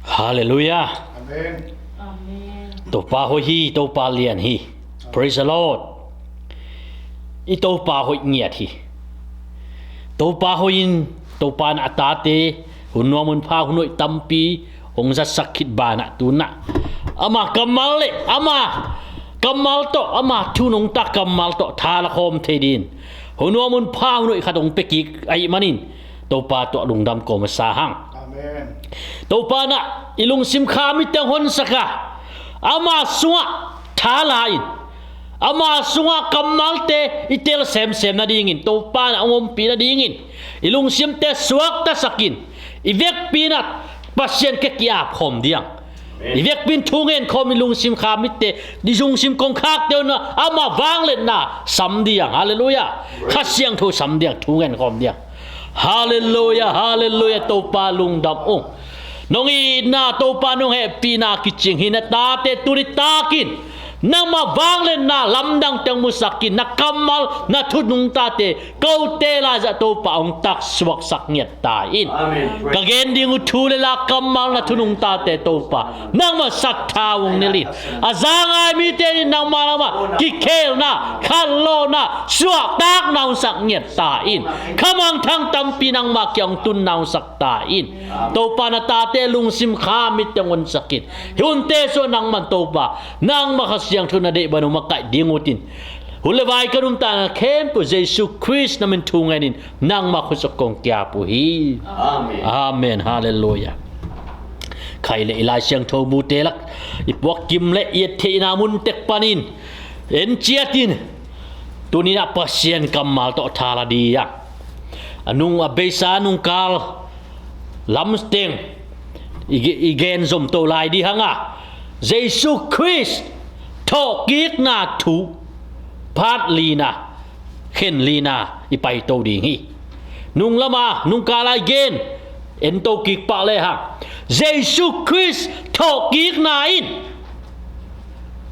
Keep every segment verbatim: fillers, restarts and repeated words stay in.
Halleluiah. Amen. Topa hoih hi, Topa lian hi. Praise the Lord. I Topa hoih ngiat hi. Topa hoih in, Topa in a tate hun nuam hun pha, hun hoih tampi hong zatsak khit banah, tunah ama kammal le ama kammal tawh, ama thu nungta kammal tawh tha la khawm thei dingin hun nuam hun pha, hun hoih khat hong pia kik ahih manin Topa tawh lungdam kawm a sa hang. Amen. Topa in i lungsim kha mitteng honsak a, ama sungah tha la in, ama sungah kammalte i tel semsem nadingin, Topa in hong ompih nadingin i lungsimte suaktasak in, i vekpi in Pasian kiang ki-ap khawm ding. I vekpi in thu ngen khawm, i lungsim kha mitte, i lungsim kongkhakte un ama vangliatna sam ding. Halleluiah. Kha Siangtho sam ding, thu ngen khawm ding. Halleluiah, halleluiah, Topa lungdam ung. Nong itna, Topa nong hehpihna kicing hi. Na tate tuni takin nangma vangliatna lamdang teng musak in, na kammal, na thu nungtate kote laizah Topa hong taksuaksak ngiat ta in. Amen. Ka gen ding uh thu le la, kammal, na thu nungtate Topa nangma sattha hong nilh in, a za ngai mite in nangma, nangma kikhelna, khallawhna, suahtakna hong sak ngiat ta in. Kha mangthang tampi nangma kiang hong tunna hong sak ta in. Topa, na tate lungsim kha mitteng honsak in. Hih hunte sungah nangman Topa, nangma Kha Siangtho na deih bang uh makaih ding uh tin, hun le vai ka nuntakna khempeuh Jesu Khrist na min thu ngenin nangma khut sungah kong ki-ap uh hi. Amen. Amen. Halleluiah. Khai le i Lai Siangtho mute lak, i puak kim le i et theihna mun tek panin en ciat in, tuni-in ah Pasian kammal tawh tha la ding. A nung, a beisa nungkal lamteng i ge-, i gen zom to lai ding hang a, Jesu Khrist thawhkikna thu part lina, khen lina i paito ding hi. Nung lam a, nungkal a i gen en to kik pah le hang, Jesu Khrist thawhkikna in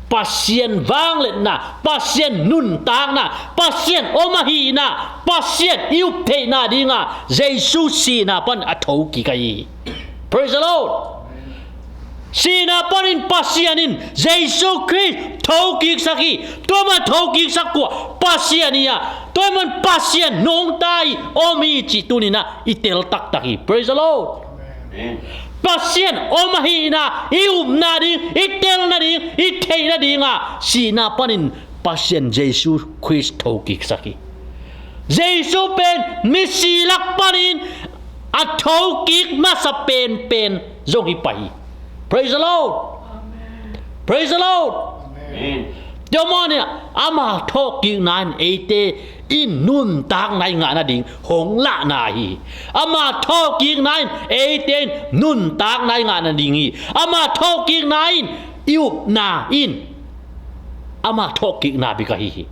Pasian vangliatna, Pasian nuntakna, Pasian om ahihna, Pasian i up theihna ding a Jesu sihna pan a thokik ahi hi. Praise the Lord. Sihna panin Pasian in Jesu Khrist thokiksak hi. Tua man thokiksak kua? Pasian hi a, tua man Pasian nungta i om hi cih tuni-in ah i tel taktak hi. Praise the Lord. Amen. Pasian om ahihna i upna ding, i telna ding, i theihna ding a sihna panin Pasian Jesu Khrist thokiksak hi. Jesu pen misi lak panin a thokik masa penpen zong hi pah hi. Praise the Lord. Amen. Praise the Lord. Amen. Tua manin ama thawhkikna in eite in nuntakna i ngah nading hong lahna hi. Ama thawhkikna in eite in nuntakna i ngah nading hi. Ama thawhkikna in i upna in ama thawhkikna bek ahi hi.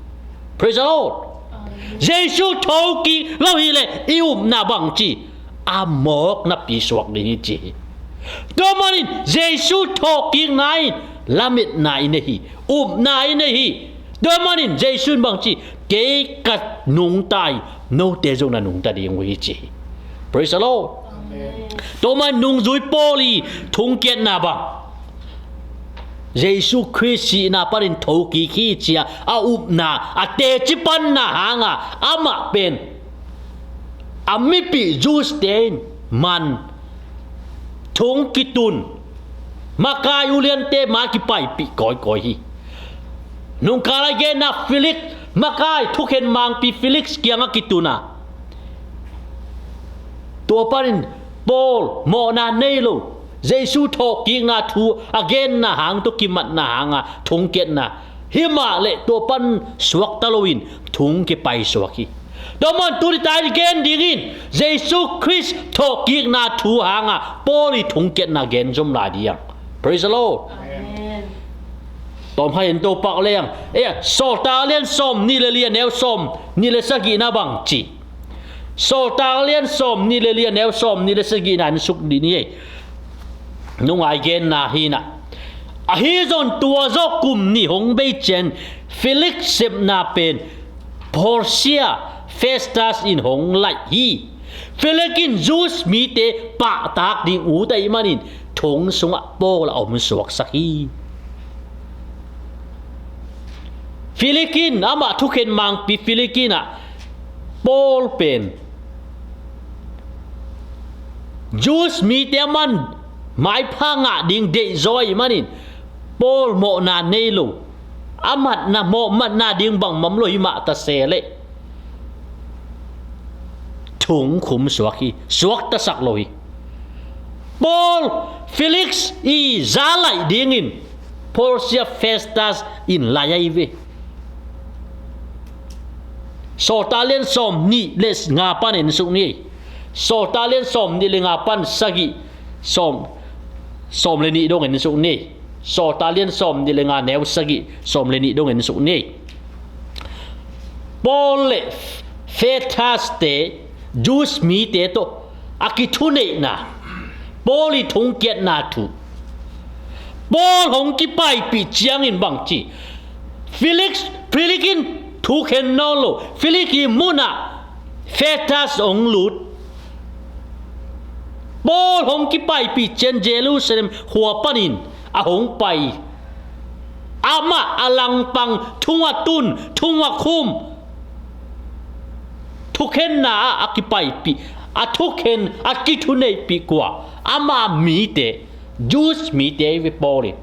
Praise the Lord. Amen. Jesu thokik lo hi leh i upna bangci? A mawk napi suak ding hi ci hi. Tua manin Jesu thawhkikna in lametna i nei hi, upna i nei hi. Tua manin Jesu in bangci? Kei ka nungta hi, note zong na nungta ding uh hi ci hi. Praise the Lord. Amen. Tua manin nungzui Paul i thongkiatna bang, Jesu Khrist sihna panin thokik hi ci-a a upna, a teci panna hang a, amah pen a mipih Jews-te in man, thong kitun, makai uliante mai kipaipih kawikawi hi. Nungkal a i genna Felix, makai thukhen mangpi Felix kiangah kitun a, tua panin Paul mawhna nei lo, Jesu thawhkikna thu a genna hang tawh kimatna hang a thongkiatna, himahleh tua pan suakta loin thong kipaisuak hi. Tua manin tuni-a i gen dingin Jesu Khrist thawhkikna thu hang a Paul i thongkiatna gen zom lai ding. Praise the Lord. Amen. Tawm hai en to pak leng, eh, Sawltak a lian sawmnih le li, a neu sawmnih le sagihna bang ci? Sawltak a lian sawmnih le li, a neu sawmnih le sagihna en suk dih ni. Nung a i genna hi-in ah, ahi zongin tua zawh kum nih hong bei ciang Felix sepna pen Porsia Festus in hong laih hi. Felix in Jews mite pahtak ding ut ahih manin Thong sungah Paul a om suaksak hi. Felix in, amah thukhen mangpi Felix in ah Paul pen Jews mite a man maipha ngah ding deihzaw ahih manin Paul mawhna nei lo. A matna, mawh matna ding bangmah om lo hi mah ta se leh thong khum suak hi, suaktasak lo hi. Paul, Felix i za laih dingin Portia Festus in laih ahi ve. Sawltak lian sawm nih le nga pan en suk ni. Sawltak lian sawm nih le nga pan sagih, sawm, sawm le nih dong en suk ni. Sawltak lian sawm nih le nga neu sagih, sawm le nih dong en suk ni. Paul le Festus te, Jews mite tawh a kithuneihna, Paul i thongkiatna thu. Paul hong kipaipih ciangin bangci, Felix, Felix in thu khen nawn lo, Felix i munah Festus hong lut. Paul hong kipaipih ciang Jerusalem khua panin a hong pai. Amah a langpang, thong a tun, thong a khum, thukhenna ah a kipaipih, a thukhen, a kithuneihpih kua? Ama mite, Jews mite hi ve Paul in.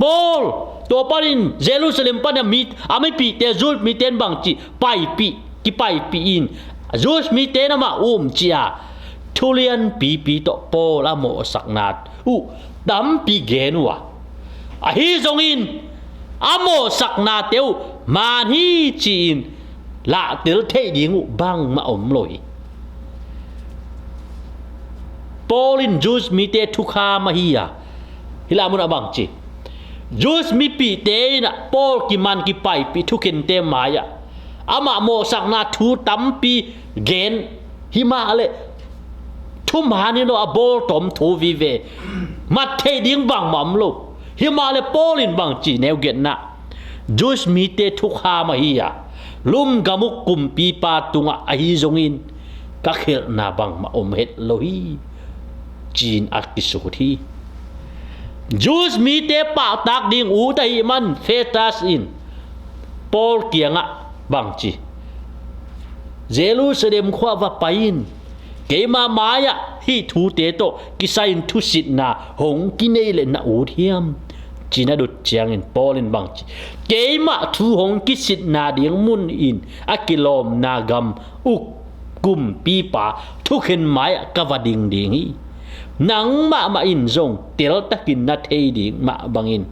Paul, tua panin Jerusalem pan a mi, a mipihte, Jews mite in bangci paipih, kipaipih in, Jews mite in amah um ci a, thulianpipi tawh Paul a mawhsakna uh tampi gen uh a, ahi zongin a mawhsaknate uh man hi ci-in lahtel theih ding uh bangmah om lo hi. Paul in Jews mite thukham ahi a, hih lai munah bangci, Jews mipihte in ah Paul kiman kipaipih thukhente mai-ah amah mawhsakna thu tampi gen, himahleh thuman in aw a bawltawm thu vive, mat theih ding bangmah om lo. Himahleh Paul in bangci, neu giatna, Jews mite thukham ahi a, Rom gam uk kumpipa tungah ahi zongin ka khelhna bangmah om het lo hi, ci-in a kisut hi. Jews mite pahtak ding ut ahih man Festus in Paul kiangah bangci, Jerusalem khua va pai in, keima mai-ah hih thute tawh kisai-in thusitna hong kinei leh na ut hiam, ci-in a dot ciangin Paul in bangci, keimah thu hong kisitna ding mun in a kilawmna gam uk kumpipa thukhen mai-ah ka va ding ding hi. Nang mahmah in zong teltakin na thei ding mah bangin,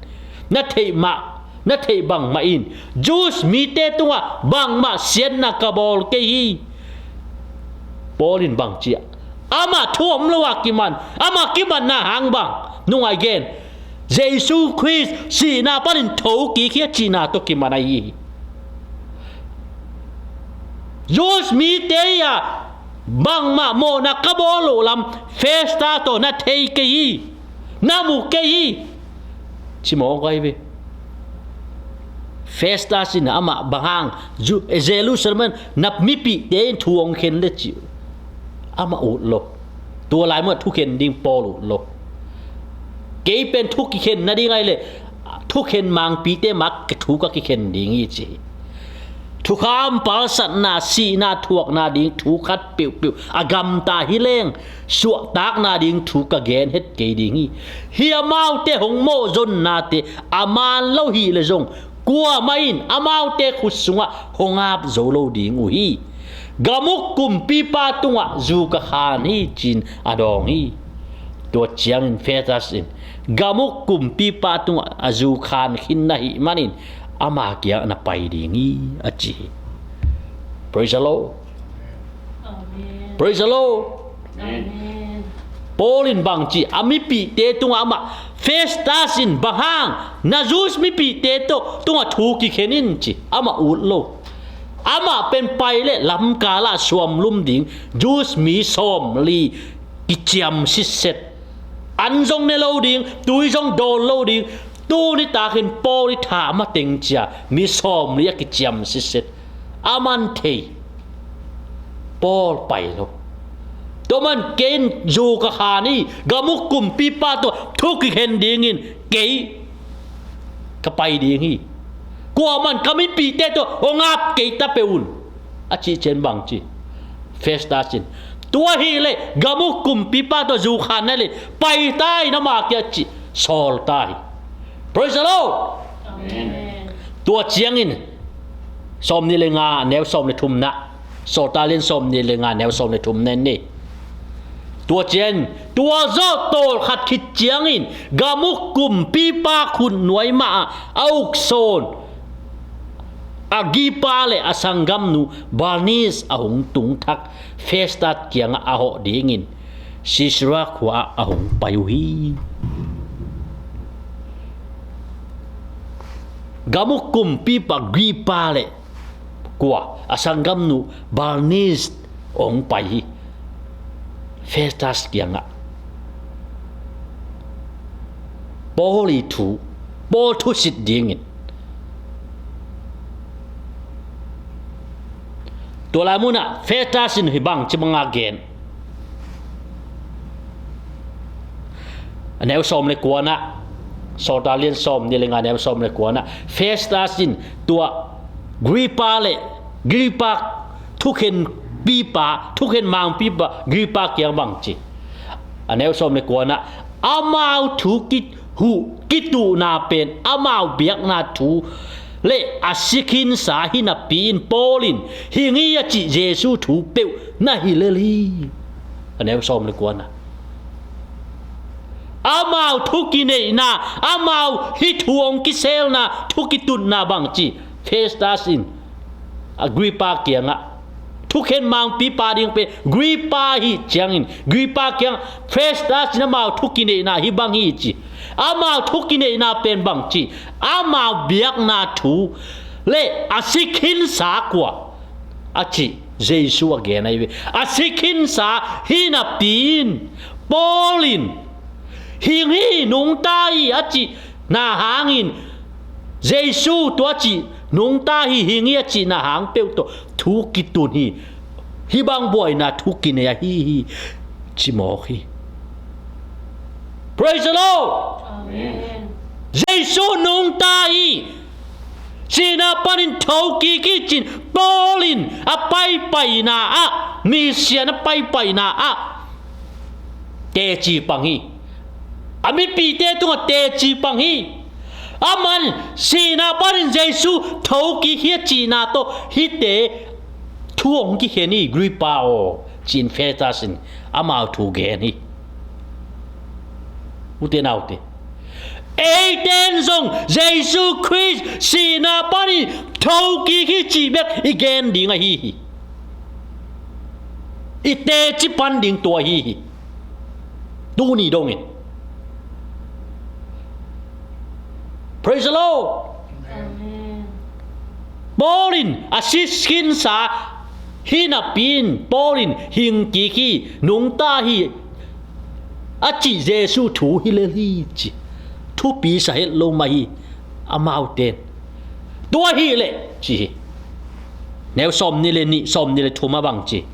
na theih mah, na theih bangmah in Jews mite tungah bangmah siatna ka bawl kei hi. Paul in bangci a, amah thu om lo a kiman, amah kimanna hang bang, nungai gen, Jesu Khrist sihna panin thokik hi a cihna tawh kiman ahi hi. Jews mite a bangmah mawhna ka bawl loh lam Festus tawh na thei kei hi, na mu kei hi, ci mawk ahi ve. Festus in amah bang hang Ju-, Jerusalem na mipihte in thu hong khen le ci, amah ut lo. Tua lai munah thukhen ding Paul ut lo. Kei pen thu kikhen nading ahi leh thukhen mangpite mah thu ka kikhen ding hi, ci hi. Thukham palsatna, sihna thuakna ding thu khat peuhpeuh a gamta hi leng, suahtakna ding thu ka gen het kei ding hi. Hih amaute hong mawhzonnate a man lo hi leh zong, kuamah in amaute khut sungah hong ap zo lo ding uh hi. Gam uk kumpipa tungah zu ka khan hi, ci-in a dawng hi. Tua ciangin Festus in, gam uk kumpipa tungah a zu khan khin na hih manin ama kiang na pai ding hi, a ci hi. Praise the Lord. Amen. Praise the Lord. Amen. Paul in bangci, a mipihte tungah amah, Festus in bang hang na Jews mipihte tawh tungah thu kikhen in ci, amah ut lo. Amah pen pai leh lamkal ah suamlum ding Jews mi sawmli kiciam sitset. An zong ne lo ding, tui zong dawn lo ding. Tuni takin Paul i thah mateng cia mi sawmli a kiciam sitset. A man thei. Paul pai lo. Tua man kei in zu ka khan hi, gam uk kumpipa tawh thu kikhen dingin kei ka pai ding hi. Kuaman ka mipite tawh hong ap kei ta peuh un, a cih ciang bang ci Festus in, tua hileh gam uk kumpipa tawh zu khan na leh pai ta in, ama kiang ci sawl ta hi. Praise the Lord. Amen. Tua ciangin sawmnih le nga neu sawm le thumna, Sawltak Lian sawmnih le nga neu sawm le thumna en ni. Tua ciang, tua zawh tawlkhat khit ciangin gam uk kumpipa khut nuai mah ah a uksawn Agripa le a sanggamnu Bernice a hong tungthak Festus kiangah a hawh dingin Caesarea khua ah a hong pai uh hi. Gam uk kumpipa Agripa le kua, a sanggamnu Bernice hong pai hi. Festus kiangah Paul i thu, Paul thusit dingin. Tua lai munah Festus in hih bang ci banga gen. A neu sawm le kuana, Sawltak Lian sawmnih le nga neu sawm le kuana, Festus in tua Agripa le, Agripa thukhen pipa, thukhen mangpipa Agripa kiang bang ci. A neu sawm le kuana, amau thu kihuh kituhna pen amau biakna thu le a si khinsa hi napi in Paul in hing hi a cih Jesu thu peuh na hi lel hi. A neu sawm le kuana, amau thu kineihna, amau hih thu hong kiselna, thu kitutna bang ci Festus in Agripa kiangah, thukhen mangpipa ding pen Agripa hi ciangin, Agripa kiang Festus in amau thu kineihna hih bang hi ci. Amau thu kineihna pen bang ci, amau biakna thu le a si khinsa kua a cih Jesu a gen ahi ve. A si khinsa hi napi in Paul in hing hi, nungta hi a cihna hangin, Jesu tua cih nungta hi, hing hi a cihna hang peuh tawh thu kitun hi. Hih bang buaina thu kinei ahi hi, ci mawk hi. Praise the Lord. Amen. Jesu nungta hi. Sihna panin thokik hi cin Paul in a paipaina ah, mission a paipaina ah teci pang hi. A mipite tungah teci pang hi. Aman sihna panin Jesu thokik hi a cihna tawh hihte thu hong kikhen hi, Agripa aw, ci-in Festus in amau thu gen hi. Ute naute, eite in zong Jesu Khrist sihna panin thokik hi cih bek i gen ding ahi hi. I teci pan ding tua ahi hi. Tuni dongin. Praise the Lord. Amen. Paul in a si khinsa hi napi in Paul in hing kik hi, nungta hi a cih Jesu thu hi lel hi ci. Thupi sa het lo mah hi. Amaute in tua hileh ci hi. Neu sawmnih le nih, sawmnih le thum ah bang ci.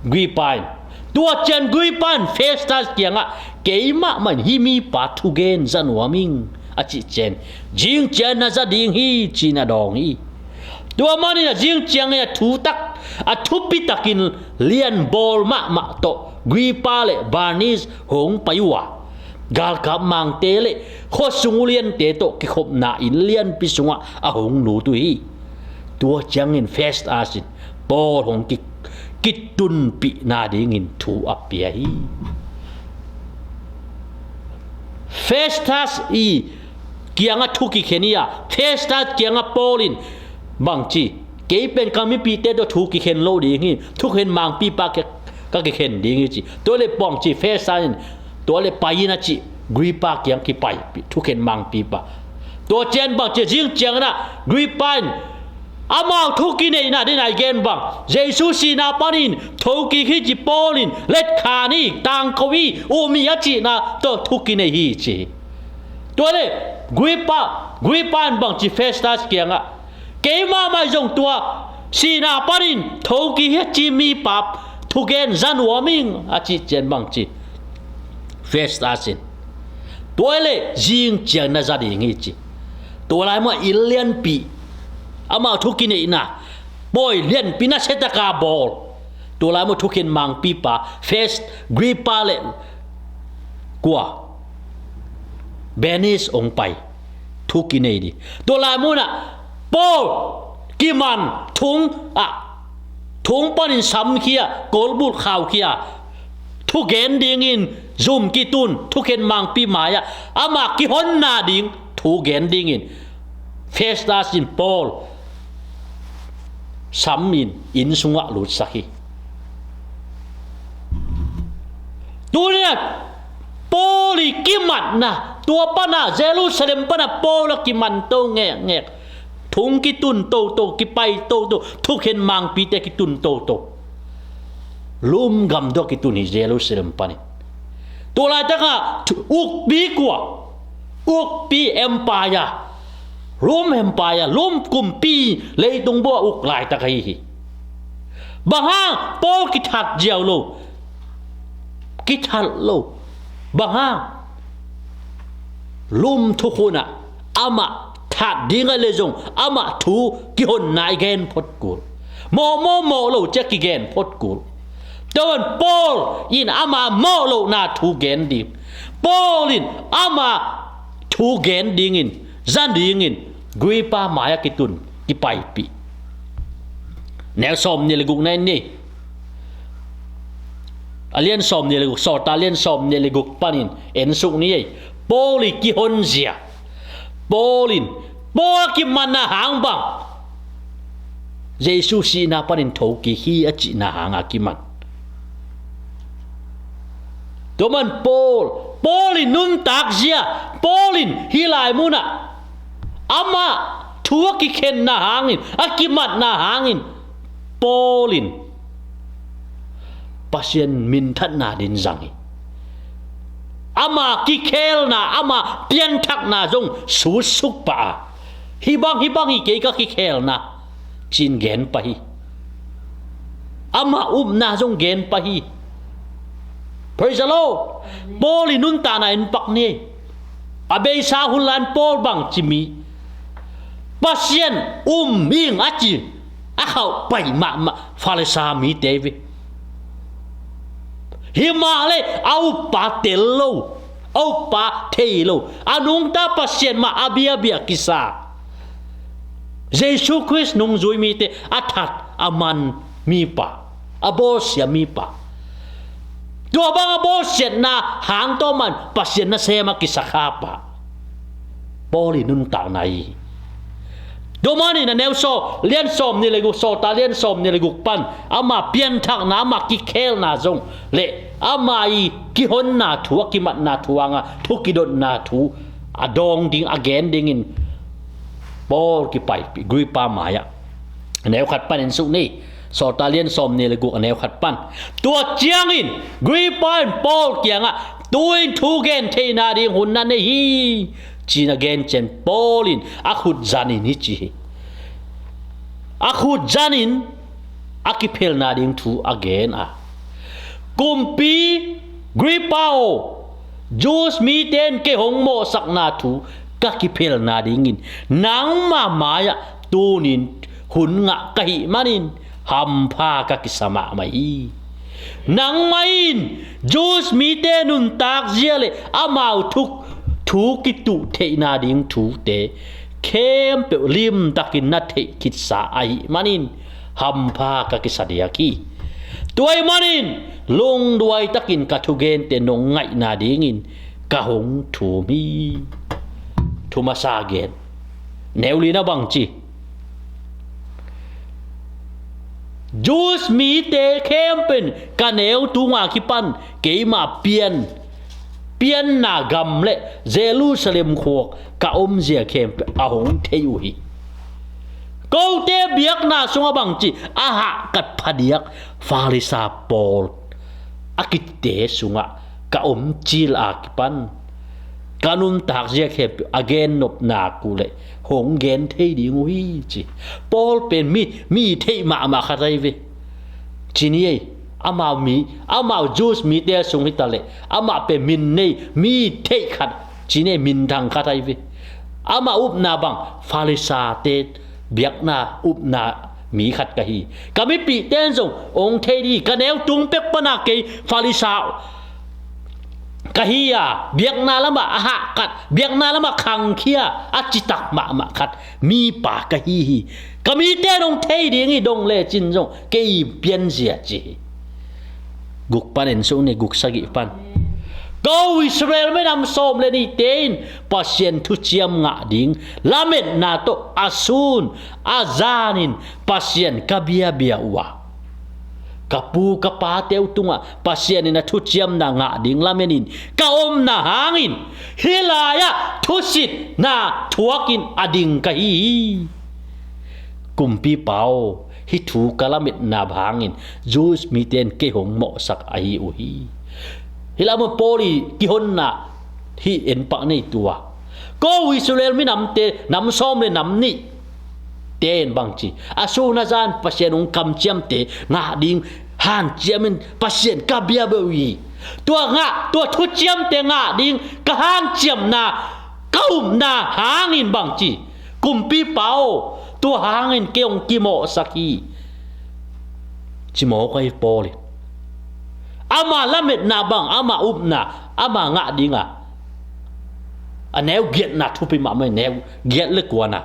Agripa in, tua ciang Agripa in Festus kiangah, keimah mah in hih mipa thugen za nuam ing a cih ciang, zing ciang na za ding hi ci-in a dawng hi. Tua manin a zing ciangin a thutak, a thupitakin lianbawl mahmah tawh Agripa le Bernice hong pai uh a, galkap mangte le khuasung uliante tawh kikhopna inn lianpi sungah a hong lut uh hi. Tua ciangin Festus in Paul hong ki, kitunpih nadingin thu a pia hi. Festus i kiangah thu kikhen hi a, Festus kiangah Paul in bang ci, kei pen ka mipite tawh thu kikhen lo ding hi, thukhen mangpipa ka, ka kikhen ding hi ci. Tua leh bang ci Festus in, tua leh pai in a ci, Agripa kiang kipaipih, thukhen mangpipa. Tua ciang bang ci, zing ciangin ah Agripa in amau thu kineihna dingin a i gen bang, Jesu sihna panin thokik hi ci Paul in letkhan hi, tangko hi, um hi a cihna tawh thu kinei hi ci hi. Tua leh Agripa, Agripa in bang ci Festus kiangah, keimah mah zong tua sihna panin thokik hi a ci mipa thugen za nuam ing a cih ciang bang ci Festus in, tua leh zing ciang na za ding hi ci. Tua lai muah inn lianpi, amau thu kineihna pawi lianpi nasia taka bawl. Tua lai muah thukhen mangpipa Festus, Agrippa leh kua, Bernice hong pai thu kinei ding. Tua lai munah Paul kiman, thung ah, thung panin samkhia, kolbulh khaukhia, thugen dingin zum kitun, thukhen mangpi mai-ah ama kihonna ding thugen dingin Festus in Paul samin inn sungah lutsak hi. Tuni-ah Paul i kimatna, tua panah Jerusalem panah Paul a kiman to ngekngek, thung kitun toto, kipai toto, thukhen mangpite kitun toto, Rom gam dong kitun hi Jerusalem panin. Tua laitakah ukpi kua, ukpi empire, Rom empire, Rom kumpi leitung buah uk laitak ahi hi. Bang hang Paul kithat ziau lo, kithat lo? Bang hang? Rom thukhunah amah that ding a le zong amah thu kihonna i gen phot kul. Mawh mawh mawh lo ciah kigen phot kul. Tua ban Paul in ama mawh lohna thu gen ding, Paul in ama thu gen dingin, zan dingin Agrippa mai-ah kitun, kipaipih. Neu sawmnih le guk na en ni. A lian sawmnih le guk, Sawltak lian sawmnih le guk panin ensuk ni ei. Paul i kihonzia. Paul in, Paul a kimanna hang bang, Jesu sihna panin thokik hi a cihna hanga kiman. Tua man Paul, Paul in nuntakzia, Paul in hih lai munah amah thu a kikhenna hangin, a kimatna hangin, Paul in Pasian minthatna din zang hi. Ama kikhelna, ama pianthakna zong sutsuk pah a, hih bang, hih bang hi kei ka kikhelna, ci-in gen pah hi. Ama upna zong gen pah hi. Praise the Lord. Paul i nuntakna en pak ni. A beisa hun lai-in Paul bang ci mi, Pasian um ing a ci a khauh pai mahmah Farisa mite ve. Himahleh a uppa tel lo, a uppa thei lo, a nungta Pasian mah a biabia kisa, Jesu Khrist nungzui mite a that a man mipa, a bawlsia mipa, tua bang a bawlsiatna hang tawh man Pasian nasem a kisakha pa, Paul i nuntakna hi. Tua manin a neu sawm, lian sawmnih le guk, Sawltak lian sawmnih le guk pan ama pianthakna, ama kikhelna zong le ama i kihonna thu, a kimatna thu hanga thu kidotna thu a dawng ding, a gen dingin Paul kipaipih Agrippa mai-ah. A neu khat pan ensuk ni. Sawltak lian sawmnih le guk, a neu khat pan. Tua ciangin Agrippa in Paul kiangah, tu-in thu gen theihna ding hun na nei hi, ci-in a gen ciang Paul in a khut zanin hih ci hi. A khut zanin a kiphelna ding thu a gen a, Kumpi Agrippa aw, Jews mite in kei hong mawhsakna thu ka kiphelna dingin nangma mai-ah tunin hun ngah ka hih manin hampha ka kisa mahmah hi. Nangmah in Jews mite nuntakzia le amau thu, thu kituh theihna ding thute khempeuh limtakin na theih khitsa ahih manin hampha ka kisa diak hi. Tua ahih manin lungduai takin ka thugente nong ngaihna dingin ka hong thum hi. Thumasa gen. Neu lina bang ci, Jews mite khempeuh in ka neu tunga kipan keima pian, pianna gam le Jerusalem khua ka omzia khempeuh a hong thei uh hi. Kote biakna sungah bang ci, a hahkat phadiak Farisa pawl a kite sungah ka om cil a kipan ka nuntakzia khempeuh a gennop nak uh leh hong gen thei ding uh hi ci. Paul pen mi, mi theih mahmah khat ahi ve. Ci ni ei. Amau mi, amau Jews mite sung hi ta leh, amah pen min nei, mi theih khat, ci nei minthang khat ahi ve. Amah upna bang, Pharisee-te biakna upna mi khat ka hi. Ka mipihte in zong ong thei ding, ka neu tung pek pana kei Pharisee ka hi a, biakna lamah a hahkat, biakna lamah khangkhia, a citak mahmah khat, mipa ka hi hi. Ka mite in ong thei ding hi dong lecin zong, kei pianzia ci hi. Guk pan en suk ni, guk sagih pan. Ko Israel minam sawm le nihte in Pasian thuciam ngah ding lametna tawh a sun a zanin Pasian ka biabia uh a, ka pu ka pate uh tungah Pasian in a thuciamna ngah ding lamenin ka omna hangin hih lai-ah thusitna thuakin a ding ka hi hi. Kumpipa aw, hih thu ka lametna hangin Jews mite in kei hong mawhsak ahi uh hi. Hih lamah Paul i kihonna hih en pak nei tua. Ko Israel minamte nam sawm le nam nih te in bang ci, a sun a zan Pasian ong kamciamte ngah ding hanciamin Pasian ka biabia uh hi. Tua ngah, tua thuciamte ngah ding ka hanciamna, ka upna hangin bang ci, Kumpipa aw, tua hangin kei ong kimawhsak hi, ci mawk ahi Paul in. Ama lametna bang, ama upna, ama ngah dinga a neu giatna thupi mahmah, neu giat le kuana.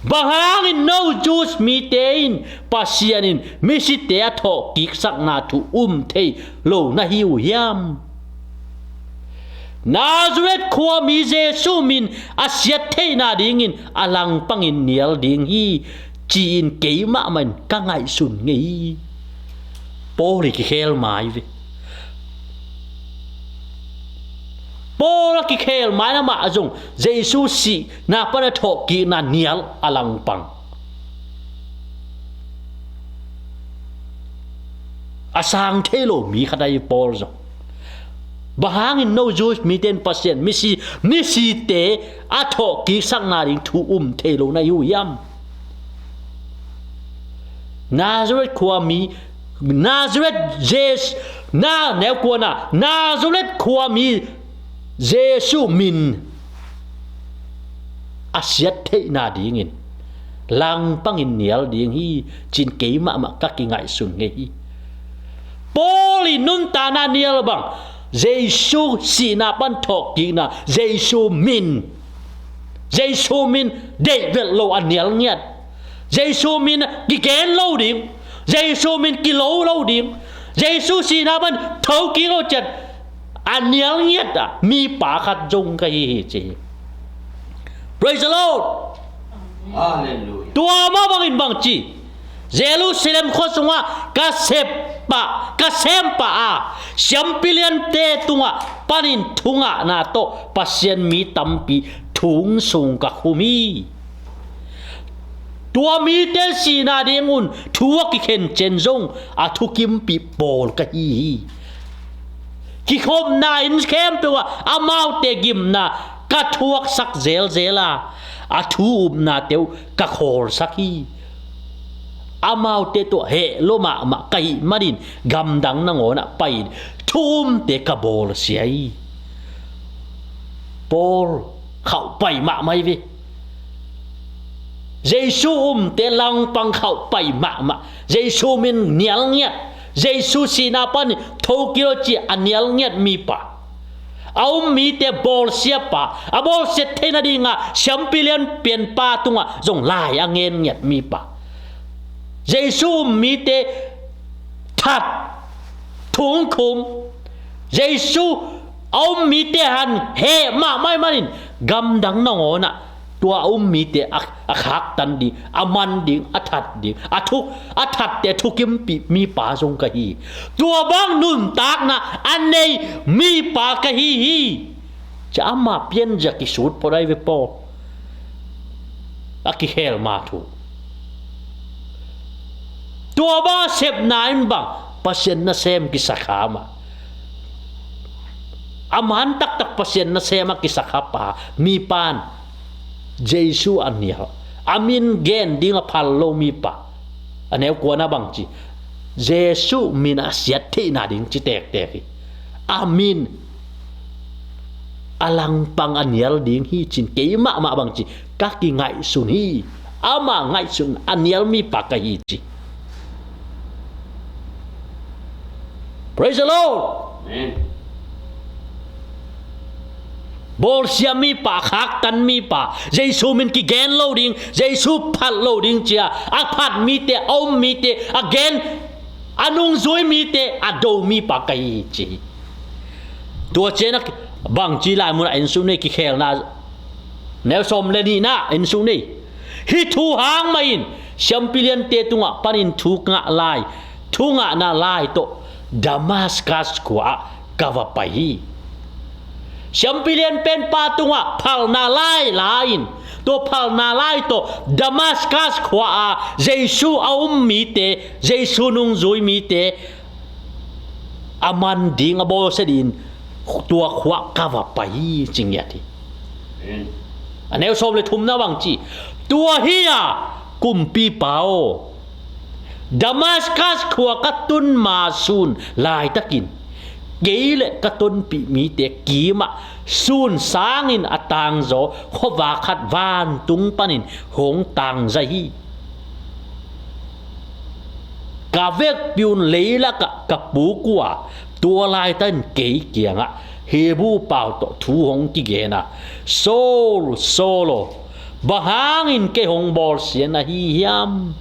Bang hangin no Jews mite in Pasian in misite a thawhkiksakna thu um thei lo na hi uh hiam? Nazareth khuami Jesu min a siat theihna dingin a langpangin nial ding hi, ci-in keimah mah in ka ngaihsun ngei hi. Paul i kikhel mai ve. Paul a kikhel mai na mah a zong Jesu sihna pan a thawhkikna nial a langpang a sang thei lo mi khat ahi Paul zong. Bang hangin no Jews mite in Pasian misi, misite a thawhkiksakna ding thu um thei lo na hi uh hiam? Nazareth khuami, Nazareth Jes-, na neu kuana, Nazareth khuami Jesu min a siat theihna dingin langpangin nial ding hi, ci-in keimah mah ka kingaihsun ngei hi. Paul i nuntakna nial bang, Jesu sihna pan thawhkikna, Jesu min, Jesu min deihvelh lo a nial ngiat, Jesu min kigen lo ding, Jesu min kilo lo ding, Jesu sihna pan thokik lo ciat a nial ngiat a mipa khat zong ka hi hi ci hi. Praise the Lord. Hallelujah. Tua mah bangin bang ci, Jerusalem khua sungah ka sep pah, ka sem pah a, siampi liante tungah panin thungahna tawh Pasian mi tampi thong sung ka khum hi. Tua mite sihna dingun thu a kikhen ciang zong a thukimpih Paul ka hi hi. Kikhopna inn khempeuh ah amaute gimna ka thuaksak zelzel a, a thu upnate uh ka khawlsak hi. Amaute tawh heh lua mahmah ka hih manin gamdang nangawn ah pai-in thu umte ka bawlsia hi. Paul khauh pai mahmah hi ve. Jesu umte langpang khauh pai mahmah. Jesu min nial ngiat, Jesu sihna panin thokik lo ci a nial ngiat mipa, a um mite bawlsia pa, a bawlsiat theihna dinga siampi lianpian pa tungah zong lai a ngen ngiat mipa, Jesu um mite that, thu khum, Jesu a um mite han heh mahmah ahih manin gamdang nangawn ah tua a um mite a, a khaktan ding, a man ding, a that ding, a thuk, a thatte thukimpih mipa zong ka hi. Tua bang nuntakna a nei mipa ka hi hi. Cia ama pianzia kisut phot ahi ve Paul. A kikhel ma thu. Tua bang a sepna in bang Pasian nasem kisa kha mah. A man taktak Pasian nasem a kisa kha pa, mipa in Jesu a nial, a min gen ding a phal lo mipa. A neu kuana bang ci, Jesuh min a siat theihna ding ci tektek hi. A min a langpang a nial ding hi cin kei mahmah bang ci ka kingaihsun hi. Ama ngaihsun a nial mipa ka hi ci. Praise the Lord. Amen. Bawlsia mipa, khaktan mipa, Jesu min kigen lo ding, Jesu phat lo ding cia a phat mite, a um mite, a gen, a nungzui mite a do mipa ka hi ci hi. Tua ciang a bangci lai munah en suk ni, Kikhelna neu sawm le nihna en suk ni. Hih thu hang mahin siampi liante tungah panin thu ngah lai, thu ngahna lai tawh Damaskas khua ah ka va pai hi. Siampi lianpen pa tungah phalna lai la-in, tua phalna lai tawh Damaskas khua a Jesu a um mite, Jesu nungzui mite a man ding, a bawlsia dingin tua khua ka va pai hi ci ngiat hi. Amen. A neu sawm le thumna bang ci, tua hi a, kumpipa aw, Damaskas khua ka tun ma sun laitakin kei le ka tonpih mite kimah sun sangin a tangzaw khuavak khat vantung panin hong tangzai hi. Ka vekpi un leilakah ka puk uh a, tua laitakin kei kiangah Hebru pau tawh thu hong kigen a, Saul, Saul aw, bang hangin kei hong bawlsia na hi hiam?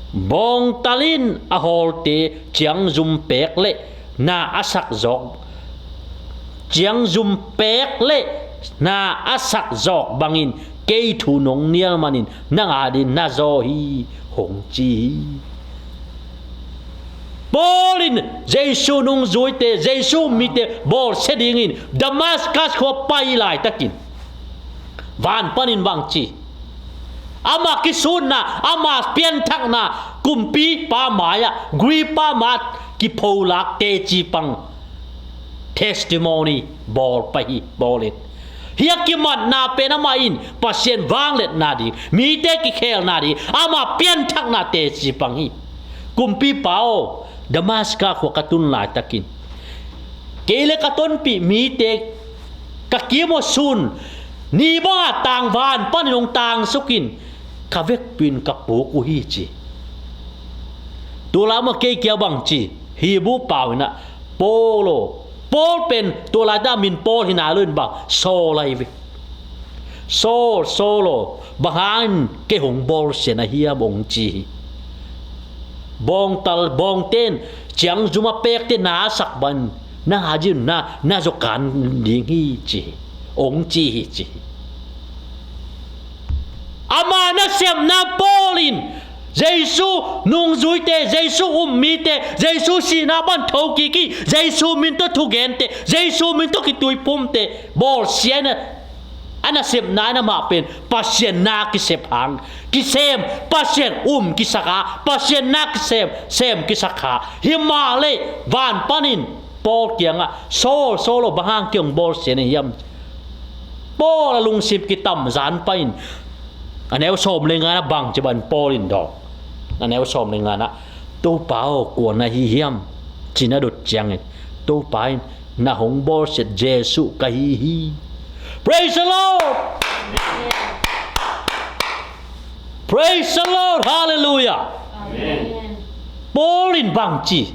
Bawngtal in a hawlte ciangzum pek le na a sak zawk, ciangzum pek le na a sak zawk bangin kei thu nong nial manin nang adingin na zaw hi, hong ci hi. Paul in Jesu nungzuite, Jesu mite bawlsia dingin Damaskas khua pai laitakin van panin bang ci, ama kisutna, ama pianthakna, kumpipa mai-ah, Agripa mai-ah kipholak teci pang testimony bawl pah hi, Paul in. Hih a kimatna pen amah in Pasian vangliatna ding, mite kikhelna ding, ama pianthakna teci pang hi. Kumpipa aw, Damaskas khua ka tun laitakin kei le ka tonpih mite ka kim uh a sun ni banga tangvan panin hong tangsuk in, ka vekpi un ka puk uh hi ci. Tua lai mah kei kiang bang ci, Hebru pau in ah, Paul aw, Paul pen tua laitakin a min Paul hi nai lo in bang, Saul ahi ve. Saul, Saul aw, bang hangin kei hong bawlsia na hiam, hong ci hi. Bawngtal, bawngten ciangzum a pekte na a sak bangin nang adingin na, na zaw kan ding hi ci hi, hong ci hi ci hi. Ama nasepna Paul in Jesu nungzuite, Jesu um mite, Jesu sihna pan thokik hi, Jesu min tawh thugente, Jesu min tawh kituiphumte bawlsia in a, a nasepna in amah pen Pasian na kisep hang kisem, Pasian um kisak a, Pasian na kisem, sem kisak kha. Himahleh van panin Paul kiangah, Saul, Saul aw, bang hang kei hong bawlsia na hiam? Paul a lungsim kitamzan panin a neu sawm le ngana bang ci bangin Paul in dawng. A neu sawm le ngana, Topa aw, kua na hi hiam? Ci-in a dot ciangin Topa in na hong bawlsiat Jesu ka hi hi. Praise the Lord. Praise the Lord. Hallelujah. Amen. Paul in bang ci,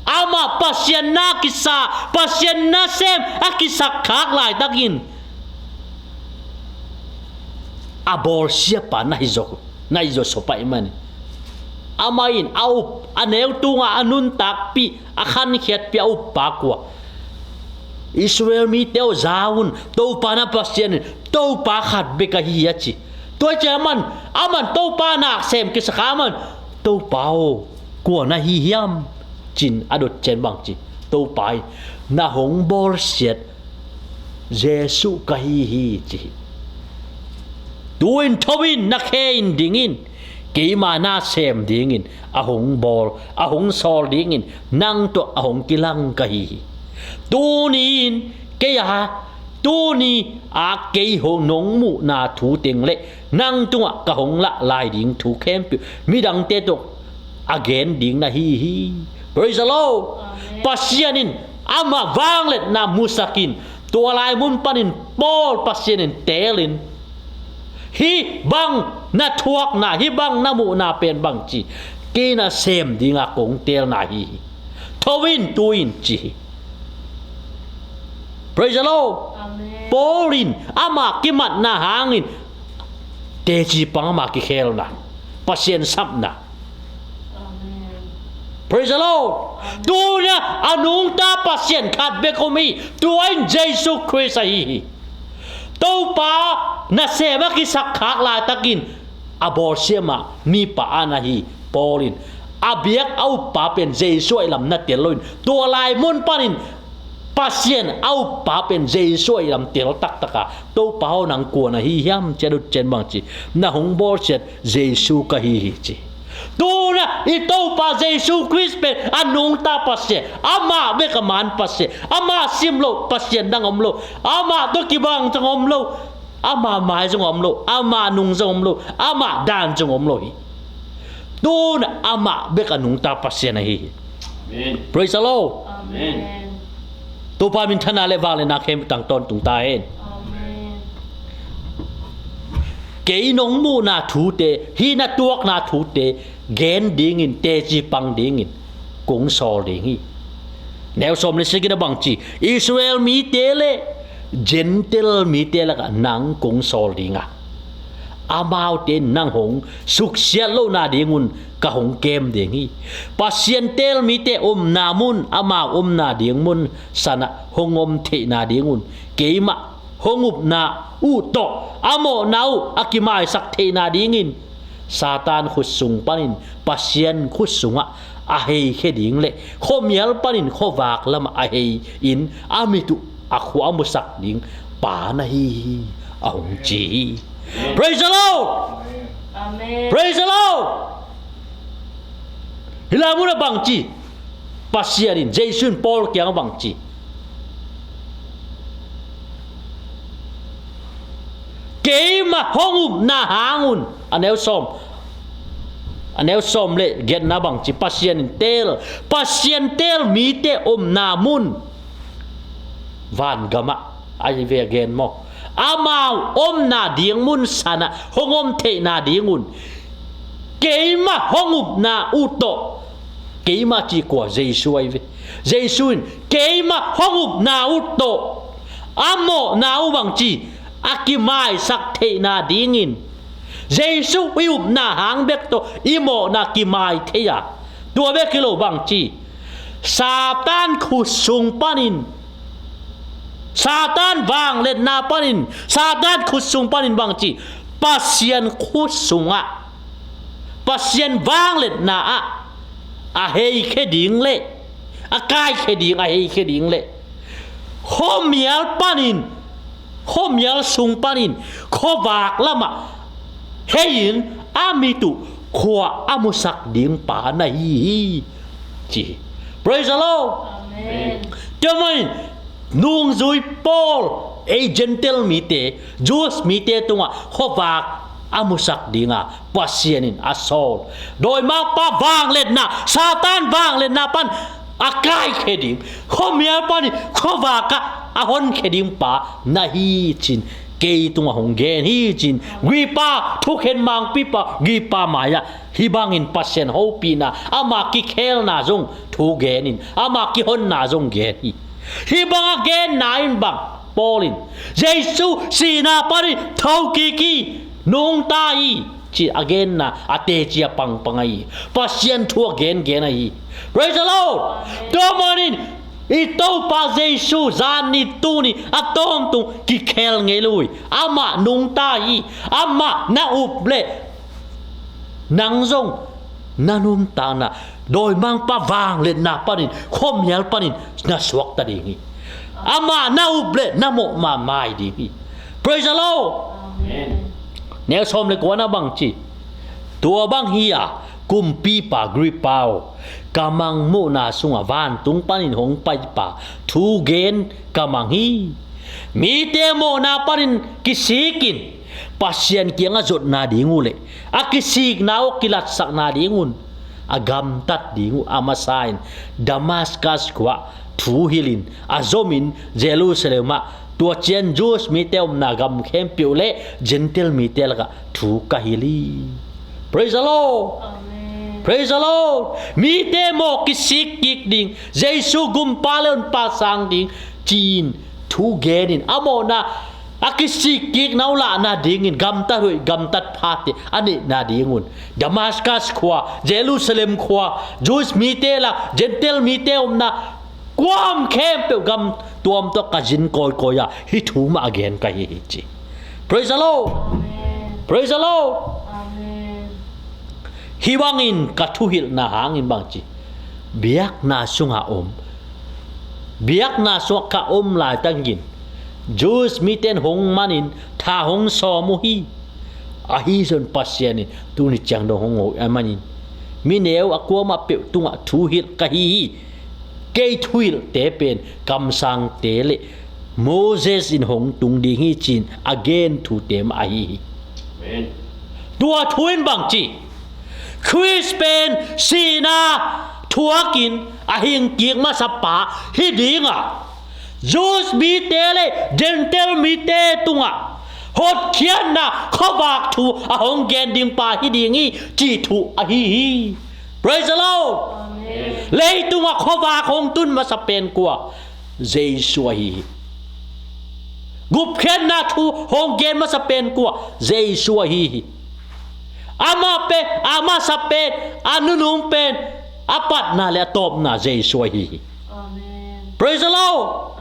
amah Pasian na kisa, Pasian nasem a kisakkhak laitakin a bawlsiapa na hi zaw, na hi zaw suak pah ahih manin, amah in a up, a neu tungah a nuntakpih, a khankhiatpih a uppa kua? Israel mite aw, za un, Topa na Pasian in Topa khat bek ahi hi, a ci. Tua ciang aman, aman Topa na sem kisak a, aman, Topa aw, kua na hi hiam? Ci-in a dot ciang bang ci, Topa in, na hong bawlsiat Jesu ka hi hi, ci hi. Tu-in tho in, na khe in ding in, keima na sem dingin a hong bawl, a hong sawl dingin nang tawh a hong kilang ka hi hi. Tuni-in kei a, tuni-a kei hong nong muhna thu teng le nang tungah ka hong lah lai ding thu khempeuh midangte tawh a gen ding na hi hi. Praise the Lord. Amen. Pasian in ama vangliatna musak in, tua lai mun panin Paul Pasian in teelin, hih bang na thuakna, hih bang na muhna pen bang ci, kei na sem dinga kong teelna hi hi. Tho in, tu in ci hi. Praise the Lord. Amen. Paul in ama kimatna hangin teci pang ama kikhelna, Pasian sapna. Amen. Praise the Lord. Amen. Tuna a nungta Pasian khat bek om hi. Tua in Jesu Khrist ahi hi. Topa nasem a kisakkhak laitakin a bawlsiama mipa ana hi Paul in. A biak a uppa pen Jesu ahi lam na tel lo in, tua lai mun panin Pasian a uppa pen Jesu ahi lam tel taktaka, Topa aw, nang kua na hi hiam ci a dot ciang bang ci, na hong bawlsiat Jesu ka hi hi ci. Tuna i Topa Jesu Khrist pen a nungta Pasian, amah bek a man Pasian, amah sim lo Pasian dang om lo, amah tawh kibang zong om lo, ama mai zong om lo, ama nung zong om lo, ama dan zong om lo hi. Tuna amah bek a nungta Pasian ahi hi. Amen. Praise the Lord. Amen. Topa minthanna le vangliatna khempeuh tang tawntung ta hen. Amen. Kei nong muhna thute, hih na tuakna thute gen dingin, teci pang dingin kong sawl ding hi. Neu sawm le sagihna bang ci, Israel mite le Gentile mite lakah nang kong sawl dinga, amaute nang hong suksiat lohna dingun ka hong kem ding hi. Pasian teel mite omna mun, amau omna ding mun sanah hong om theihna dingun, keimah hong upna uh tawh a mawhna uh a kimaisak theihna dingin Satan khutsung panin Pasian khutsungah a heikhia ding le khuamial panin khuavak lamah a hei-in a mit uh a khua a musak ding pa na hi hi, a hong ci hi. Praise the Lord. Amen. Praise the Lord. Hih lai munah bang ci, Pasian in, Jesu in Paul kiangah bang ci, keimah hong upna hangun, a neu sawm, a neu sawm le giatna bang ci, Pasian in teel, Pasian teel mite omna mun, vangamah a hi ve a gen maw, amau omna ding mun sanah hong om theihna dingun keimah hong upna uh tawh, keimah cih kua, Jesu ahi ve. Jesu in keimah hong upna uh tawh a mawhna uh bang ci, a kimaisak theihna dingin, Jesu i upna hang bek tawh i mawhna kimai thei a, tua bek hi lo bang ci, Satan khutsung panin, Satan vangliatna panin, Satan khutsung panin bang ci, Pasian khutsungah, Pasian vangliatna ah a heikhia ding le a kaikhia ding, a heikhia ding le khuamial panin, khuamial sung panin khuavak lamah hei-in a mit uh khua a musak ding pa na hi hi, ci hi. Praise the Lord. Amen. Tua manin nungzui Paul ei Gentile mite, Jews mite tungah khuavak a musak dinga Pasian in a sawl, dawimangpa vangliatna, Satan vangliatna pan a kaikhia ding, khuamial panin khuavakah a honkhia ding pa na hi cin, kei tungah hong gen hi cin, Gripa, thukhen mangpipa Gripa mai-ah hih bangin Pasian hopihna, ama kikhelna zong thu genin, ama kihonna zong gen hi. Hih bangah genna in bang, Paul in Jesu sihna panin thokik hi, nungta hi, ci a genna a teci a pangpang ahi hi. Pasian thu a gengen ahi hi. Praise the Lord. Amen. Tua manin i Topa Jesu zan ni tuni a tawntung kikhel ngei lo hi. Amah nungta hi. Amah na up le nang zong na nuntakna dawimangpa vangliatna panin, khuamial panin na suakta ding hi. Amah na up le na mawh mahmah ding hi. Praise the Lord. Amen. Neu sawm le kuana bang ci, tua bang hi-a kumpipa Gripa aw, ka mangmuhna sungah vantung panin hong paipa thu gen ka mang hi. Mite mawhna panin kisikin Pasian kiangah zotna ding uh le a kisikna uh kilatsakna dingun a gamtat ding uh a masa in Damascus khua-ah thu hilhin a zomin Jerusalem ah, tua ciang Jews mite omna gam khempeuh le Gentile mite lakah thu ka hilh hi. Praise the Lord. Praise the Lord. Mite mawh kisik kik ding, Jesu gumpa le honpa sang ding ci-in thu genin a mawhna a kisik kikna uh lahna dingin gamtat hoih gamtat phate a neihna dingun Damascus khua, Jerusalem khua, Jews mite lak, Gentile mite omna kuam khempeuh gam tuam tawh ka zin kawikawi a hih thu mah a gen ka hi hi ci. Praise the Lord. Praise the Lord. Hih bangin ka thuhilhna hangin bangci, biakna sungah om, biakna sungah ka om laitakin Jews mite in hong manin tha hong sawm uh hi. Ahi zong Pasian in tuni ciang dong hong hoih a manin mi neu a kuamah peuh tungah thuhilh ka hi hi. Kei thuhilhte pen kamsangte le Moses in hong tung ding hi ci-in a gen thute mah ahi hi. Tua thu in bangci, Khrist pen sihna thuakin a hingkik masapa hi dinga, Jews mite le Gentile mite tungah hotkhiatna khuavak thu a hong gen ding pa hi ding hi cih thu ahi hi. Praise the Lord. Leitungah khuavak hong tun masa pen kua? Jesu ahi hi. Gupkhiatna thu hong gen masa pen kua? Jesu ahi hi. Amah pen, a masa pen, a nunung pen, a patna le a tawpna Jesu ahi hi. Praise the Lord.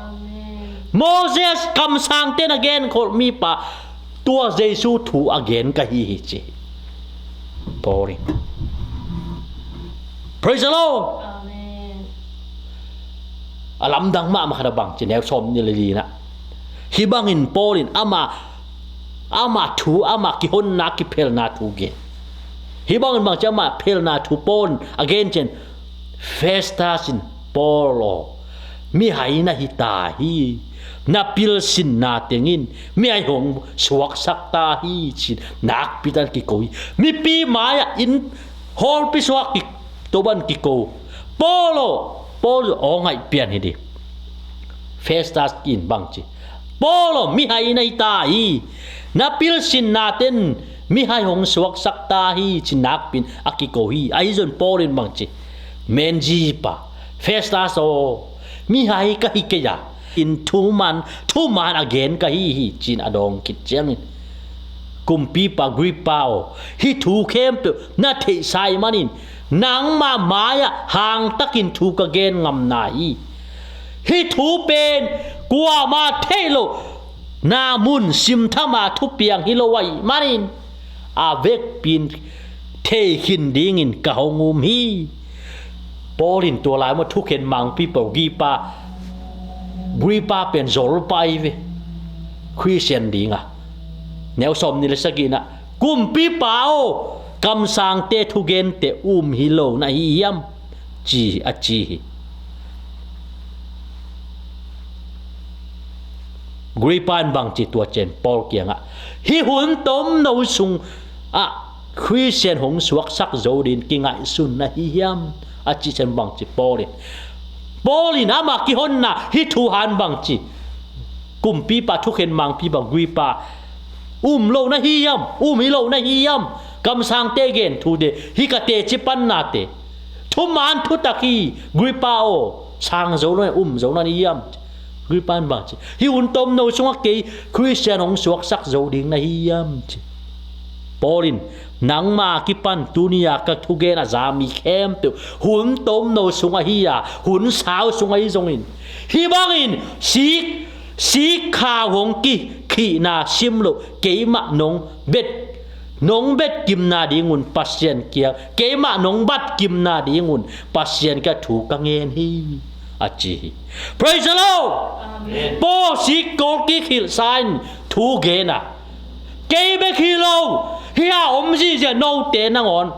Moses kamsangte na genkholh mipa, tua Jesu thu a gen ka hi hi ci hi. Paul in. Praise the Lord. A lamdang mahmah khat a bangci, neu sawm nih le lina, hih bangin Paul in ama, ama thu, ama kihonna, kiphelna thu gen. Hih bangin bangci ama phelna thu Paul in a gen ciang, Festus in, Paul aw, mihai na hi ta hi. Na pilsinna tengin mihai hong suaksak ta hi ci-in nakpi takin kiko hi. Mipi mai-ah, inn hawlpi sungah kitoban kiko. Paul aw, Paul aw ngaih pian hi di. Festus in bangci, Paul aw, mihai na hi ta hi. Na pilsinna ten mihai hong suaksak ta hi ci-in nakpi-in a kiko hi. Ahi zong Paul in bangci, menzipa, Festus aw, mihai ka hi kei a, in thuman, thuman a gen ka hi hi ci-in a dawng khit ciangin, kumpipa Agrippa aw, hih thu khempeuh na theihsa ahih manin nangmah mai-ah hangtakin thu ka gen ngam na hi. Hih thu pen kuamah theih loh, na mun simtham a thupiang hi lo ahih manin a vekpi-in thei khin dingin ka hong um hi. Paul in tua lai maw thukhen mangpipa Agrippa, Agrippa pen zolpa ahi ve, Khristian dinga. Neu sawm nih le sagihna, kumpipa aw, kamsangte thugente um hi lo na hi hiam? Ci a ci hi. Agrippa in bangci tua ciang Paul kiangah, hih hun tomno sungah Khristian hong suaksak zo dingin kingaihsun na hi hiam? A cih ciang bangci Paul in, Paul in ama kihonna hih thu hang bangci, kumpipa thukhen mangpipa Agrippa, um lo na hi hiam? Um hi lo na hi hiam? Kamsangte gen thute, hih ka teci pannate thuman thutak hi. Agrippa aw, sang zo lo, um zo na hi hiam? Agrippa in bangci, hih hun tomno sungah kei Khristian hong suaksak zo ding na hi hiam? Ci. Paul in, nangma kipan tuni-a ka thugen a za mi khempeuh hun tomno sung ahi a, hun sau sung ahi zongin, hih bangin sik, sik khau hong kikhihna sim loh, keimah nong bet, nong bet kimna dingun Pasian kiang, keimah nong bat kimna dingun Pasian kiang thu ka ngen hi, a ci hi. Praise the Lord. Paul sik kol kikhilhsa in thu gen a, kei bek hi lo, hih a om zihziah note nangawn,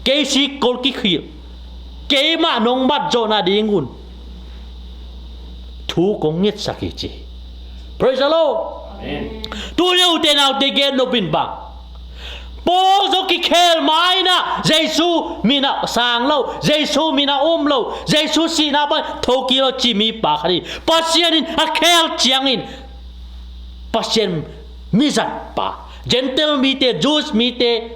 kei sik kol kikhilh, keimah nong bat zawhna dingun thu kong ngetsak hi ci hi. Praise the Lord. Tuni ute naute gen nopin bang, Paul zong kikhel ma-in ah Jesu min a sang lo, Jesu min a um lo, Jesu sihna pan thokik lo ci mipa khat hi. Pasian in a khel ciangin Pasian mizatpa, Gentile mite, Jews mite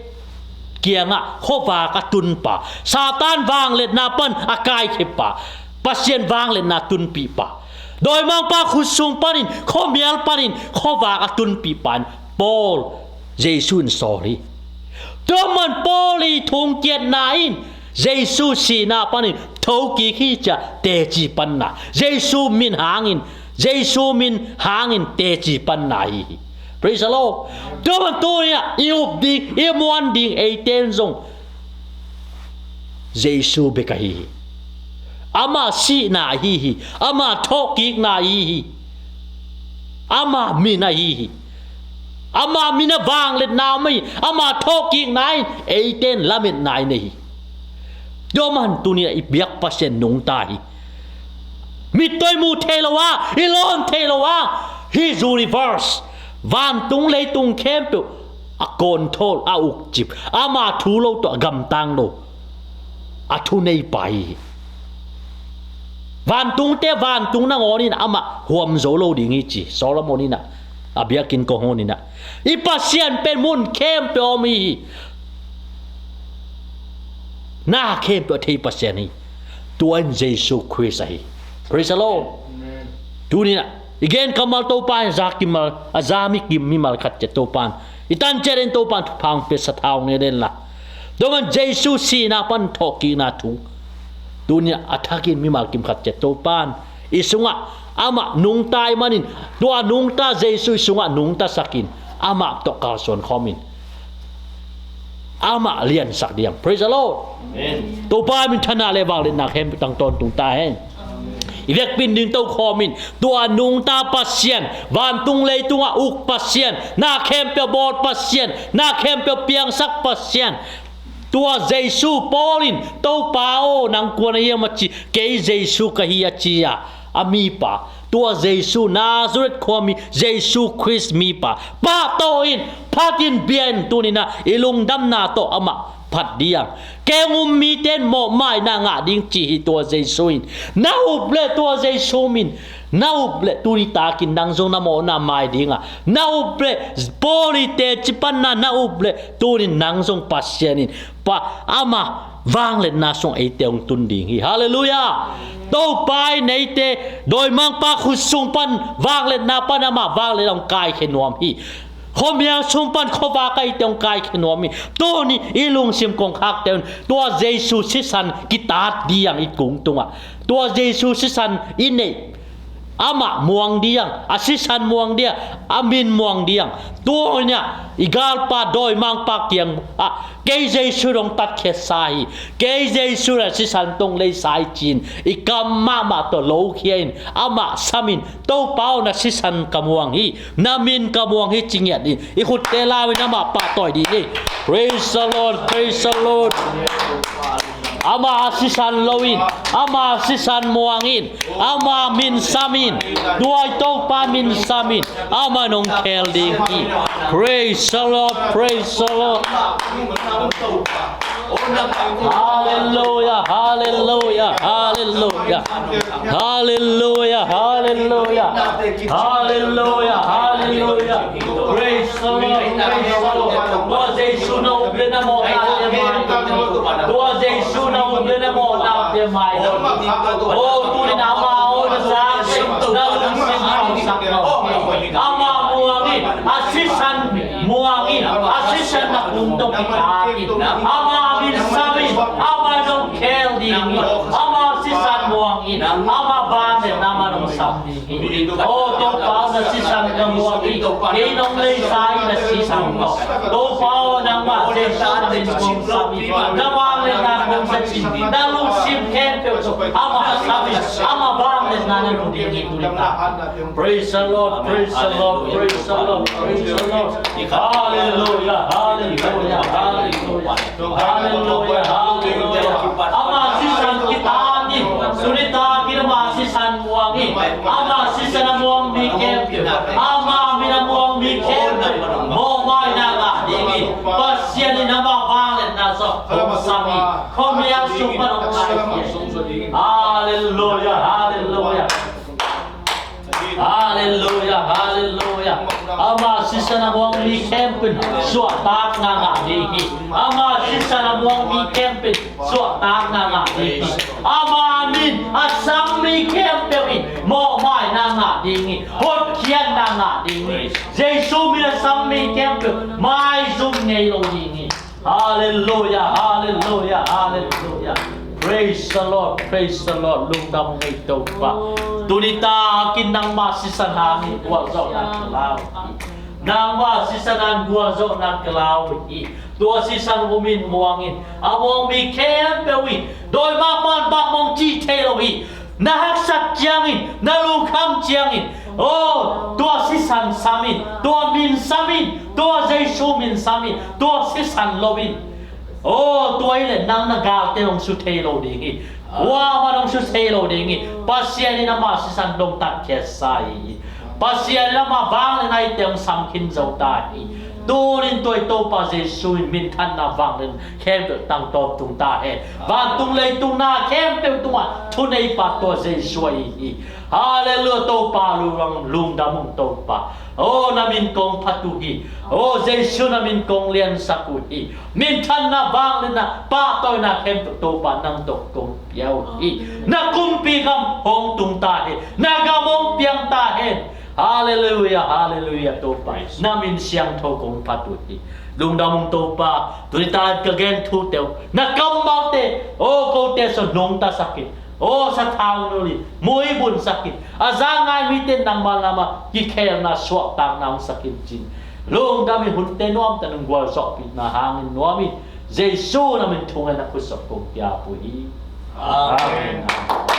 kiangah khuavak a tunpa, Satan vangliatna pan a kaikhippa, Pasian vangliatna tunpihpa, dawimangpa khutsung panin, khuamial panin khuavak a tunpihpa in Paul Jesu in sawl hi. Tua man Paul i thungkiatna in Jesu sihna panin thokik hi cia teci panna, Jesu min hangin, Jesu min hangin teci panna hi hi. Praise the Lord. Tua man tuni-ah i up ding, i muan ding eiten zong Jesu bek ahi hi. Ama sihna ahi hi. Ama thawhkikna ahi hi. Ama min ahi hi. Ama min a vangliatna om hi. Ama thawhkikna in eiten lametna i nei hi. Tua man tuni-ah i biak Pasian nungta hi. Mittawh i mu thei lo a, i lawn thei lo a, hih universe, vantung leitung khempeuh a control, a ukcip, ama thu lo tawh a gamtang lo, a thuneipa hi hi. Vantungte vantung nangawn in amah huam zo lo ding hi ci Solomon in ah, a biakinn kong hong in ah. I Pasian pen mun khempeuh om hi hi. Na khempeuh a thei Pasian hi. Tua in Jesu Khrist ahi. Praise the Lord. Amen. Tuni-in ah i gen kammal Topa in a za kimal, a za mi kim mimal khat ciat Topa in i tan ciat in Topa in thupha hong pia, sathau nge den la. Tua man Jesu sihna pan thawhkikna thu. Tuni-in ah a thakin mimal kim khat ciat Topa in i sungah amah nungta ahih manin, tua nungta Jesu i sungah nungtasakin, amah tawh kalsuan khawmin amah liansak ding. Praise the Lord. Amen. Topa min thanah le vangliatna khempeuh tang tawntung ta hen. I vekpi-in ding to khawmin, tua nungta Pasian, vantung leitungah uk Pasian, na khempeuh bawl Pasian, na khempeuh piangsak Pasian. Tua Jesu, Paul in, Topa aw, nang kua na hiam a ci, kei Jesu ka hi a ci a, a mipa. Tua Jesu, Nazareth khuami Jesu Khrist mipa pahtawi in, phatin bia in, tuni-in ah i lungdamna tawh amah phat ding. Kei hong um mite in mawhmaina ngah ding ci hi tua Jesu in. Na up leh tua Jesu min, na up leh tuni takin nang zong na mawhna mai ding a, na up leh Paul i teci panna na up leh tuni nang zong Pasian in pa ama vangliatna sungah eite hong tun ding hi. Halleluiah. Topa in eite dawimangpa khut sung pan vangliatna pan ama vangliatna hong kaikhia nuam hi. Khuamial sung pan khuavak ah eite hong kaikhia nuam hi. Tuni i lungsim kong khakte un, tua Jesu sisan kitat ding i kung tungah, tua Jesu sisan i neih, amah muang ding, a sisan muang ding, a min muang ding. Tuni-in ah i galpa dawimangpa kiangah, kei Jesu in hong tatkhia sa hi, kei Jesu in a sisan tawh hong leisa hi ci-in i kam mahmah tawh lokhia in, amah sam in, Topa aw, na sisan ka muang hi, na min ka muang hi ci ngiat in, i khutte lau in amah pahtawi ding hi. Praise the Lord, praise the Lord. Ama sisan lo in, ama sisan muang in, ama min sam in, tua i Topa min sam in, ama nong khel ding hi. Praise the Lord, praise the Lord. Halleluiah, halleluiah, halleluiah. Halleluiah, halleluiah. Halleluiah, halleluiah. Praise the Lord, praise the Lord. Tua Jesu na up leh na mawhna te mai. Tua Jesu na up leh na mawhna te mai. Oh, tuni-in ama aw, na za, na lungsim khauhsak lo. Ama muang in, a sisan muang in, a sisan na kung tawh kitat in, ama min sam in, ama nong khel ding hi. Ama sisan muang in, ama vangliatna ama nong sam ding hi. Oh, Topa aw, na sisan ka muang hi, kei nong leisa hi, na sisan ko. Topa aw, nangmah Jesu na min kong sam hi, na vangliatna kong sa cin, na lungsim khempeuh tawh ama sam in, ama vangliatna na nung ding hi, tuni-in ah. Praise the Lord, praise the Lord, praise the Lord, praise the Lord. Halleluiah, halleluiah, halleluiah. Halleluiah, halleluiah. Ama sisan kitat in, suni takin ama sisan muang in, ama sisan a muang mi khempeuh, ama min a muang mi khempeuh mawhmaina ngah ding hi. Pasian in ama Vangliatna sung hong sam hi. Khuamial sung pan hong pai hi. Halleluia, halleluia. Halleluia, halleluia. Ama sisan a muang mi khempeuh in suahtakna ngah ding hi. Ama sisan a muang mi khempeuh in suahtakna ngah ding hi. Ama min a sam mi khempeuh in mawhmaina ngah ding hi. Hotkhiatna ngah ding hi. Jesu min a sam mi khempeuh maizum ngei lo ding hi. Halleluia, halleluia, halleluia. Praise the Lord, praise the Lord. Lungdam ngei Topa. Tuni takin nangma sisan hangin gualzawhna ka la uh hi. Nangma sisan hangin gualzawhna ka la uh hi. Tua sisan hum in muang in, a muang mi khempeuh in dawi mah pan bang mong cih thei lo hi. Na haksat ciangin, na lungkham ciangin, oh, tua sisan sam in, tua min sam in, tua Jesu min sam in, tua sisan lo in. Oh, tua hi leh nang na galte hong su thei lo ding hi. Kuamah hong su thei lo ding hi. Pasian in ama sisan dong tatkhiat sa hi. Pasian in ama vangliatna eite hong sam khin zo ta hi. Tunin tua i Topa Jesu in minthanna vangliatna khempeuh tangtawm tung ta hen. Vantung leitung na khempeuh tungah thuneipa tua Jesu ahi hi. Halleluia, Topa lungdam, lungdam ung Topa. Oh, na min kong phat uh hi. Oh, Jesu na min kong liansak uh hi. Minthanna vangliatna pahtawina khempeuh Topa nang tawh kong pia uh hi. Na kumpi gam hong tung ta hen. Na gam hong piang ta hen. Halleluia, halleluia, Topa. Na min siangtho kong phat uh hi. Lungdam ung Topa, tuni takin ka gen thute uh, na kammalte, oh, kote sung nungta sak in, oh, sathau nul in, muibun sak in, a za ngai mite nangma lamah kikhelna suahtakna hong sak in cin. Lungdam in hunte nuamtakin gualzawhpihna hangin nuam in, Jesu na min thungen na khut sung kong kiap uh hi. Amen. Amen.